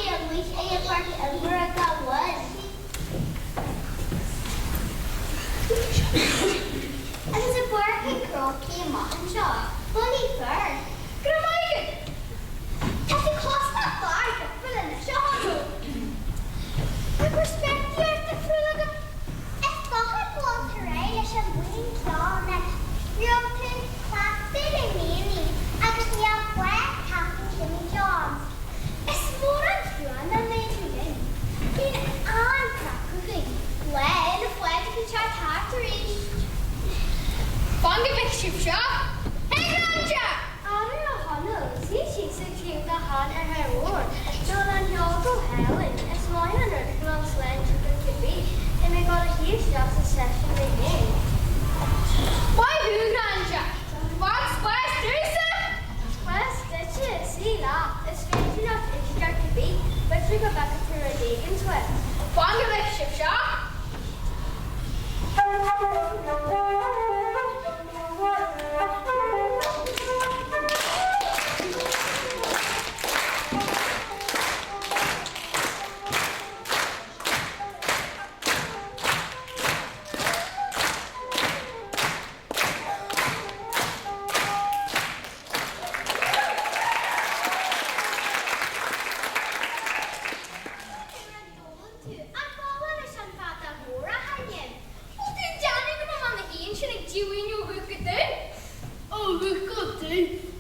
bhí amuigh ag an pháirc imeartha gan mhoill. Agus i bPáirc an Chrócaigh amach anseo, Bunaí Fir. Go raibh maith agat! Tá tú cosnach fear difriúil anois, a Chonaill. Tá peirspictíocht difriúil agat. Is dócha go bhfuil tú réidh leis an bhuíon ceoil anois. Raibh tú cleachtadh le mianaigh agus níl fáth Captain Jimmy John's. Is mór an trua nach mbeidh tú linn. Bíonn an-chraic againn. Lá Fhéile Phádraig ag teacht thart arís. Fan go bhfeicfidh sibh seo. Hey Grandja! Ara a Chonaill, suigh síos ag taobh do shean athar mhóir, nó an ceol go hálainn, is maith an rud go bhfuil sláinte agat cibé, tá mé ag dul a shuí isteach sa seisiún mé féin. Maith thú Grandja! Fág spás domhsa! Tá spás duitse, suigh leat, is féidir leat éisteacht cibé, b'fhéidir go bhfeicfidh tú rud éigin uait. Fan go bhfeicfidh sibh seo! Ar an dólann tú, an bhfuil leis an bhfada mhór a sheinm? Bhfuil tú ag déanamh go raibh mé ina shuí ansin ag díomhaoin ó dhubh go dubh? Ó dhubh go dubh.